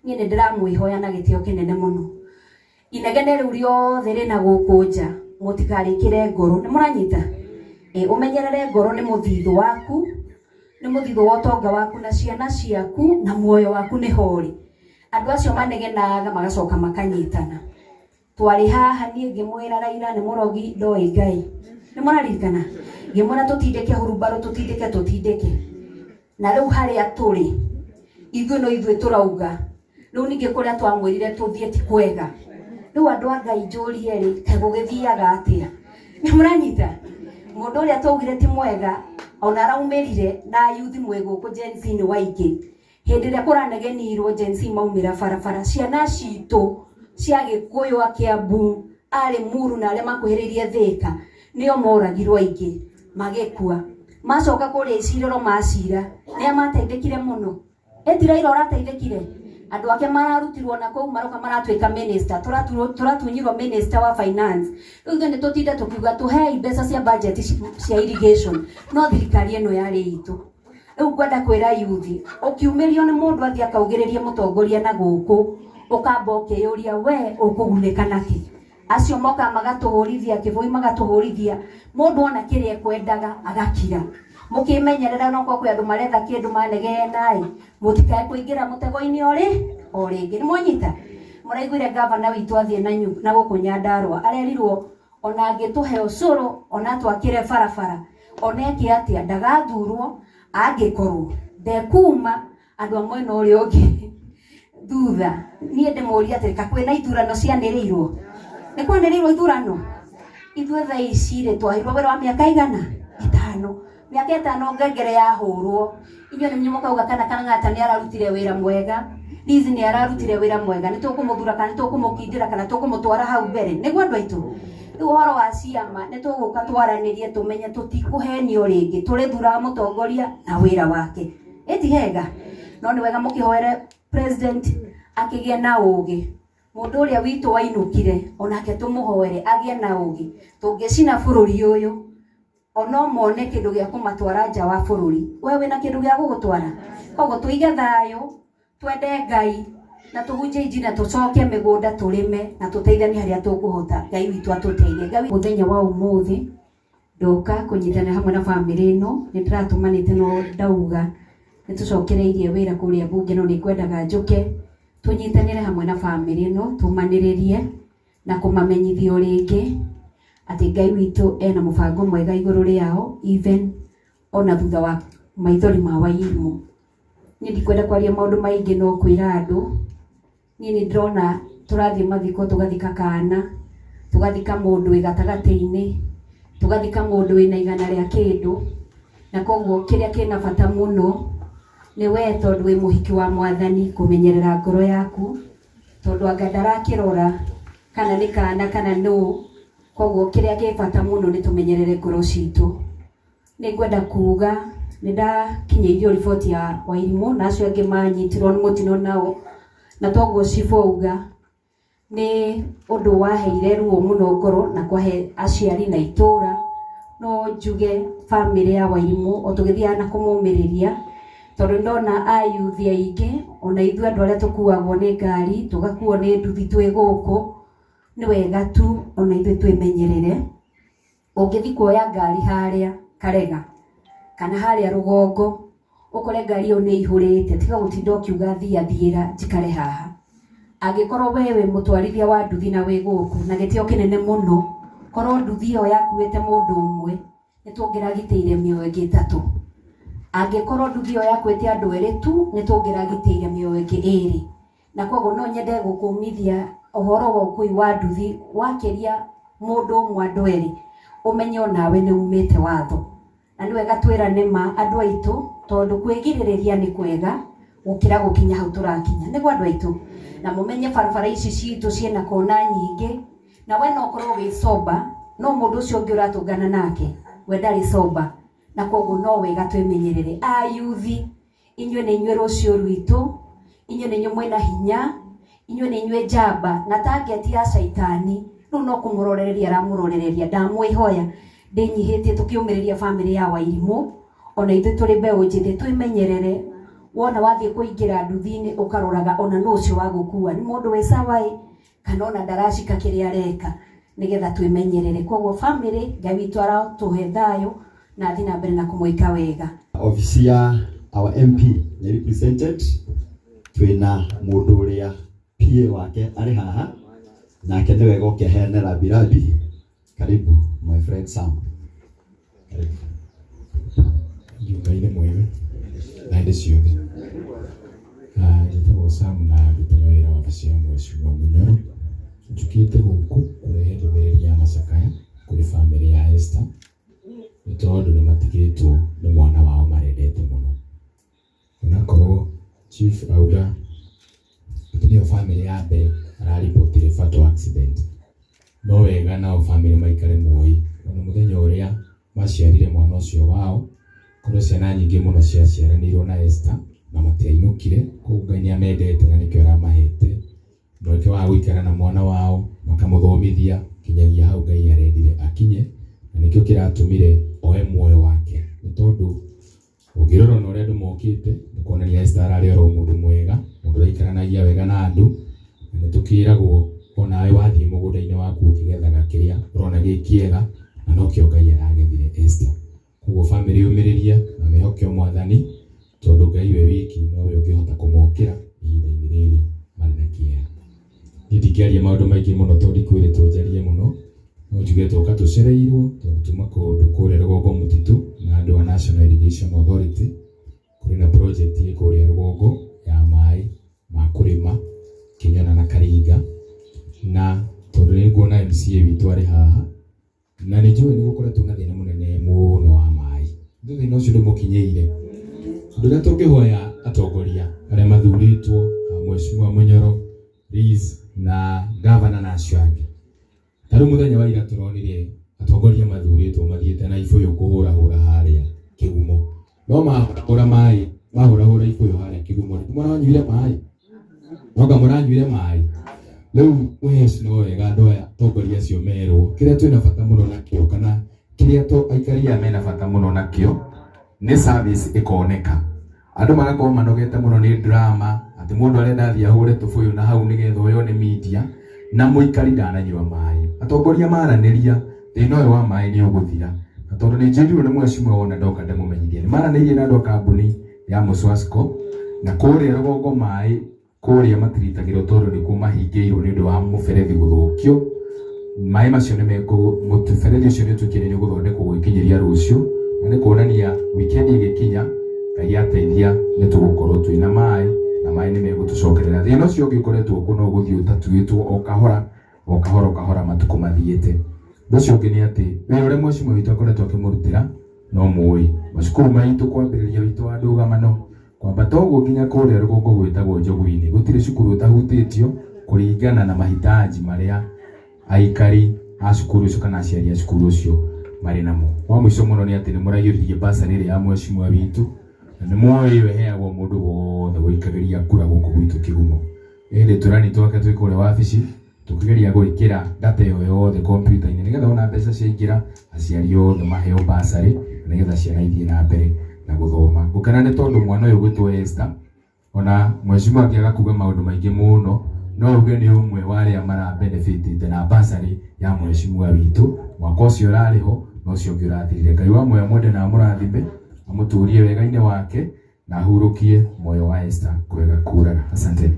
Niĩ nĩ ndĩramwĩhoya na gĩtĩo kĩnene mũno. Inegene rĩu rĩothe rĩna gũkũ nja, mũtikarĩkĩre ngoro. Nĩ mũranyita? Ĩ, ũmenyerere ngoro nĩ mũthithũ waku, nĩ mũthithũ wa ũtonga waku na ciana ciaku na muoyo waku nĩho ũrĩ. Andũ acio manegenaga magacoka makanyitana. Twarĩ haha niĩ ngĩmwĩra Raila nĩ mũrogi ndoĩ Ngai. Nĩ mũraririkana? Ngĩmwĩra tũtindĩke hurumbarũ tũtindĩke tũtindĩke. Na rĩu harĩa tũrĩ ithuĩ no ithuĩ tũrauga. Rĩu ningĩ kũrĩa twamwĩrire tũthiĩ ti kwega. Rĩu andũ a Ngai njũrie rĩ, kaĩ gũgĩthiaga atĩa? Nĩ mũranyita? Mũndũ ũrĩa twaugire ti mwega ona araumĩrire na ayuthi mwĩ gũkũ Gen Z nĩ waingĩ. Hĩndĩ ĩrĩa kũranegenirwo Gen Z maumĩra barabara, ciana citũ cia Gĩkũyũ, a Kĩambu, a Rĩmuru na arĩa makuhĩrĩirie Thĩka nĩo moragirwo aingĩ magĩkua. Macoka kũrĩa icirĩro macira, nĩa mateithĩkire mũno? Ĩ ti Raila ũrateithĩkire? Andũ ake mararutirwo na kũu maroka maratuĩka minister, tũratunyirwo minister wa finance. Rĩu ithuĩ nĩ tũtinde tũkiuga tũhei mbeca cia budget cia irrigation, no thirikari ĩno yarĩ itũ. Rĩu ngwenda kwĩra yuthi, ũkiumĩrio nĩ mũndũ athiĩ akaugĩrĩrie mũtongoria na gũkũ, ũkamba ũkeyũria we ũkũgunĩka nakĩ? Acio mokaga magatũhũrithia kĩbũi magatũhũrithia, mũndũ ona kĩrĩa ekwendaga agakira. Mũkĩmenyerera no korwo kwĩ andũ maretha kĩndũ manegena ĩ, mũtikae kũingĩra mũtego-inĩ o rĩngĩ. Nĩ mwanyita? Mũraiguire gavana witũ athiĩ na gũkũ Nyandarũa, arerirwo ona angĩtũhe ũcũrũ, ona atwakĩre barabara, ona eke atĩa, ndagathurwo angĩkorwo ndekuma andũ a mwena ũrĩa ũngĩ thutha. Niĩ ndĩmũrie atĩrĩ, ka kwĩna ithurano cianĩrĩirwo? Nĩ kwanĩrĩirwo ithurano? Ithuĩ thaa ici rĩ, twaheirwo wĩra wa mĩaka igana? 5. Mĩaka 5 ngengere yahũrwo, inyuĩ nĩ mũkauga kana Kang'ata nĩ ararutire wĩra mwega, Liz nĩ ararutire wĩra mwega, nĩ tũkũmũthura kana nĩ tũkũmũkindĩra kana tũkũmũtwara hau mbere. Nĩguo andũ aitũ? Rĩu ũhoro wa ciama nĩ tũgũka twaranĩrie tũmenye tũtikũhenio rĩngĩ, tũrĩthuraga mũtongoria na wĩra wake. Ĩ ti hega? No nĩ wega mũkĩhoere president akĩgĩe na ũgĩ. Mũndũ ũrĩa witũ wainũkire onake tũmũhoere agĩe na ũgĩ. Tũngĩcina bũrũri ũyũ ono mone kĩndũ gĩa kũmatwara nja wa bũrũri. We wĩna kĩndũ gĩa gũgũtwara? Koguo tũige thayũ, twende Ngai na tũhunjie injiri na tũcoke mĩgũnda tũrĩme na tũteithanie harĩa tũkũhota. Ngai witũ atũteithie. Ngai mũthenya wa ũmũthĩ ndoka kũnyitanĩra hamwe na bamĩrĩ ĩno, nĩ ndĩratũmanĩte no ndauga nĩ tũcokereirie wĩra kũrĩa mbunge no nĩ ngwendaga njũke tũnyitanĩre hamwe na bamĩrĩ ĩno, tũmanĩrĩrie na kũmamenyithia o rĩngĩ atĩ Ngai witũ ena mũbango mwega igũrũ rĩao even ona thutha wa maithori ma Wairimu. Niĩ ndikwenda kwaria maũndũ maingĩ no kwĩra andũ, niĩ nĩ ndĩrona tũrathiĩ mathiko tũgathika kana, tũgathika mũndũ wĩ gatagatĩ-inĩ, tũgathika mũndũ wĩna igana rĩa kĩndũ, na koguo kĩrĩa kĩna bata mũno nĩ we tondũ wĩ mũhiki wa mwathani kũmenyerera ngoro yaku, tondũ anga ndarakĩrora kana nĩ kana kana nũ, koguo kĩrĩa kĩ bata mũno nĩ tũmenyerere ngoro citũ. Nĩ ngwenda kuga nĩ ndakinyĩirio riboti ya Wairimu na acio angĩ manyitirwo nĩ mũtino nao, na toguo cibũ auga nĩ ũndũ waheire ruo mũno ngoro na kwahe aciari na itũra. No njuge bamĩrĩ ya Wairimu o tũgĩthiaga na kũmũmĩrĩria, tondũ ndona ayuthi aingĩ ona ithuĩ andũ arĩa tũkuagwo nĩ ngari tũgakuo nĩ nduthi twĩ gũkũ, nĩ wega tu ona ithuĩ twĩmenyerere. Ũngĩthiĩ kuoya ngari harĩa Karega kana harĩa rũgongo ũkore ngari ĩyo nĩ ĩihũrĩte, tiga gũtinda ũkiuga thia thiĩra njikare haha. Angĩkorwo we wĩ mũtwarithia wa nduthi na wĩ gũkũ na gĩtĩo kĩnene mũno, korwo nduthi ĩyo yakuĩte mũndũ ũmwe nĩ tũngĩragitĩire mĩoyo ĩngĩ 3. Angĩkorwo nduthi ĩyo yakuĩte andũ erĩ tu nĩ tũngĩragitĩire mĩoyo ĩngĩ 2. Na koguo no nyende gũkũmithia ũhoro wa ũkui wa nduthi wakĩria mũndũ ũmwe andũ erĩ, ũmenye onawe nĩ umĩte watho. Na nĩ wega twĩrane ma andũ aitũ, tondũ kwĩgirĩrĩria nĩ kwega gũkĩra gũkinya hau tũrakinya. Nĩguo andũ aitũ, na mũmenye barabara ici citũ ciĩna kona nyingĩ, na we no ũkorwo wĩ sober, no mũndũ ũcio ũngĩ ũratũngana nake we ndarĩ sober, na koguo no wega twĩmenyerere. Ayuthi, inyuĩ nĩ inyuĩ rũciũ rwitũ, inyuĩ nĩ inyuĩ mwĩna hinya, inyuĩ nĩ inyuĩ njamba, na target ya caitani rĩu no kũmũrorereria aramũrorereria. Ndamwĩhoya ndĩnyihĩtie tũkĩũmĩrĩria bamĩrĩ ya Wairimu, ona ithuĩ tũrĩ mbeũ njĩthĩ twĩmenyerere. Wona wathiĩ kũingĩra nduthi-inĩ ũkaroraga ona nũ ũcio wa gũkua, nĩ mũndũ wĩ sawa ĩ kana ona ndaracika kĩrĩa areka, nĩgetha twĩmenyerere. Koguo family, Ngai witũ arotũhe thayũ na athiĩ na mbere na kũmwĩka wega. Ofici ya our MP nĩ represented, twĩna mũndũ ũrĩa PA wake arĩ haha, nake nĩwe goke aheane rambirambi. Karibu my friend Sam. Karibu. Ngai nĩ mwega na hĩndĩ ciothe. Njĩtagwo Sam na ndutaga wĩra wabici ya Mheshimiwa Munyoro. Njũkĩte gũkũ kũrehe ndũmĩrĩri ya macakaya kũrĩ bamĩrĩ ya Esther, nĩ tondũ nĩ matigĩtwo nĩ mwana wao marendete mũno. Onakorwo chief auga atĩ nĩyo bamĩrĩ ya mbere araribotire fatal accident, no wega nao bamĩrĩ maikare moĩ ona mũthenya ũrĩa maciarire mwana ũcio wao, kũrĩ ciana nyingĩ mũno ciaciaranĩirwo na Esther na matiainũkire. Koguo Ngai nĩ amendete na nĩkĩo aramahete mweke wa gũikara na mwana wao makamũthomithia kinyagia hau Ngai arendire akinye, na nĩkĩo kĩratũmire oe muoyo wake, nĩ tondũ ũngĩrora ona ũrĩa andũ mokĩte nĩ kuonania Esther ararĩ oro mũndũ mwega, mũndũ ũraikaranagia wega na andũ, na nĩ tũkĩragwo onawe wathiĩ mũgũnda-inĩ waku ũkĩgethaga kĩrĩa ũrona gĩ kĩega, na nokĩo Ngai aragethire Esther. Koguo bamĩrĩ yũmĩrĩrie na mehoke Mwathani, tondũ Ngai we wiki nowe ũngĩhota kũmokĩra ihinda-inĩ rĩrĩ marĩ na kĩeha. Niĩ ndingĩaria maũndũ maingĩ mũno tondũ ndikwĩrĩtwo njarie mũno, no njuge twoka tũcereirwo tondũ tuma kũndũ kũrĩa rũgongo mũtitũ na andũ a National Irrigation Authority. Kũrĩ na project ĩ kũrĩa rũgongo ya maĩ ma kũrĩma Kĩnyona na Karinga, na tondũ nĩ nguona MCA witũ arĩ haha na nĩ njũĩ nĩ gũkoretwo na thĩna mũnene mũno wa maĩ, thĩna ũcio ndũmũkinyĩire. Ũndũ ũrĩa tũngĩhoya atongoria arĩa mathurĩtwo, Mheshimiwa Munyoro, Liz na gavana na acio angĩ, ta rĩu mũthenya wa ira tũronire atongoria mathurĩtwo mathiĩte na ibũyũ kũhũrahũra harĩa Kĩgumo, no mahũrahũra maĩ, mahũrahũra ibũyũ harĩa Kĩgumo, nĩ mũranyuire maĩ, noga mũranyuire maĩ. Rĩu mũheci no wega andũ aya atongoria acio merwo kĩrĩa twĩna bata mũno nakĩo, kana kĩrĩa to aikari aya mena bata mũno nakĩo nĩ service ĩkoneka. Andũ magakorwo manogete mũno nĩ drama atĩ mũndũ arenda athiĩ ahũre tũbũyũ na hau nĩgetha oywo nĩ media, na mũikari ndananyua maĩ. Atongoria maranĩria thĩna ũyũ wa maĩ nĩ ũgũthira, na tondũ nĩ njĩrirwo nĩ mheshimiwa wona ndoka ndĩmũmenyithie, nĩ maranĩirie na andũ a kambuni ya Muswasco, na kũrĩa rũgongo maĩ kũrĩa matiritagĩrwo tondũ nĩkuo mahingĩirwo nĩ ũndũ wa mũberethi gũthũkio. Maĩ macio nĩ mekũ, mũberethi ũcio nĩ ũtuĩkire nĩ ũgũthondekwo gwĩkinyĩria rũciũ, na nĩ kuonania weekend ĩgĩkinya Ngai ateithia nĩ tũgũkorwo twĩna maĩ, na maĩ nĩ megũtũcokerera. Thĩna ũcio ũngĩ ũkoretwo kuo no ũgũthiĩ ũtatuĩtwo o kahora o kahora o kahora matukũ mathiĩte. Ũndũ ũcio ũngĩ nĩ atĩ wĩra ũrĩa mheshimiwa witũ akoretwo akĩmũrutĩra no mũĩ, macukuru maitũ kwambĩrĩria witũ wa ndũgamano kwambata ũguo nginya kũrĩa rũgongo gwĩtagwo Njogu-inĩ, gũtirĩ cukuru ũtahutĩtio kũringana na mahitaji marĩa aikari a cukuru ũcio kana aciari a cukuru ũcio marĩ namo. Wa mũico mũno nĩ atĩ nĩ mũraiyũririe bursary ĩrĩa ya mheshimiwa witũ, na nĩ mũĩ ĩyo ĩheagwo mũndũ wothe ũikagĩria kura gũkũ gwitũ Kĩgumo. Ĩndĩ tũrani twake twĩ kũrĩa wabici tũkĩgeria gwĩkĩra data ĩyo yothe kompiuta-inĩ nĩgetha ona mbeca ciaingĩra aciari othe maheo bursary nĩgetha ciana ithiĩ na mbere na gũthoma. Ngũkena nĩ tondũ mwana ũyũ ũgwĩtwo Esther, ona mheshimiwa angĩaga kuga maũndũ maingĩ mũno, no uge nĩ ũmwe wa arĩa mara benefitĩte na bursary ya mheshimiwa witũ mwaka ũcio ũrarĩ ho na ũcio ũngĩ ũrathirire. Ngai wa muoyo amwende na amũrathime, amũtũrie wega-inĩ wake na ahurũkie muoyo wa Esther kwega kuraga. Asanteni.